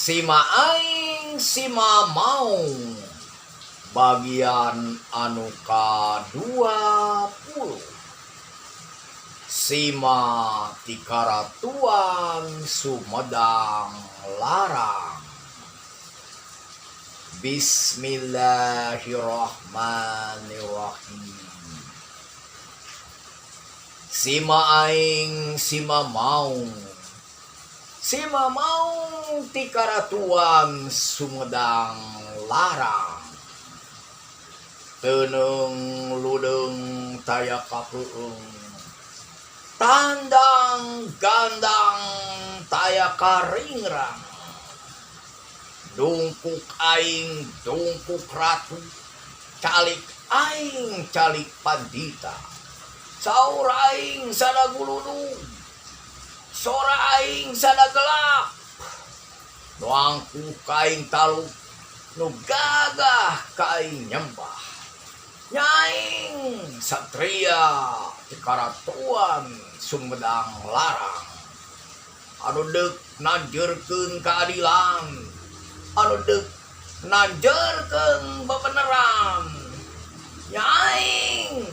Sima Aing Sima Maung bagian anu ka-20. Sima ti Karatuan Sumedang Larang. Bismillahirrahmanirrahim. Sima Aing Sima Maung, Sima Maung ti Karatuan Sumedang Larang, Teuneung ludeung taya kapeung, tandang gandang taya karingrang. Dungkuk aing dungkuk ratu, calik aing calik pandita, saur aing sada guludug, sora aing sada gelap. Nu angkuh ka aing taluk, nu gagah ka aing nyembah. Nya aing satria ti Karatuan Sumedang Larang anu deuk nanjeurkeun keadilan, anu deuk nanjeurkeun bebeneran. Nya aing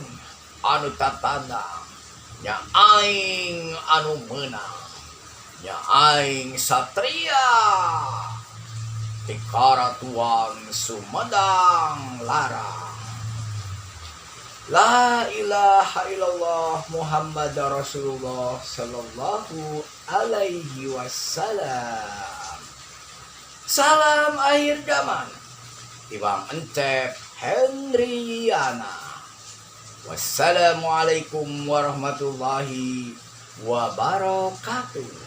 anu tatandang, nya aing anu meunang, nya aing satria ti Karatuan Sumedang Larang. La ilaha illallah Muhammad Rasulullah sallallahu alaihi wasallam. Salam akhir zaman. Ibang Encep Hendriana. Wassalamualaikum warahmatullahi wabarakatuh.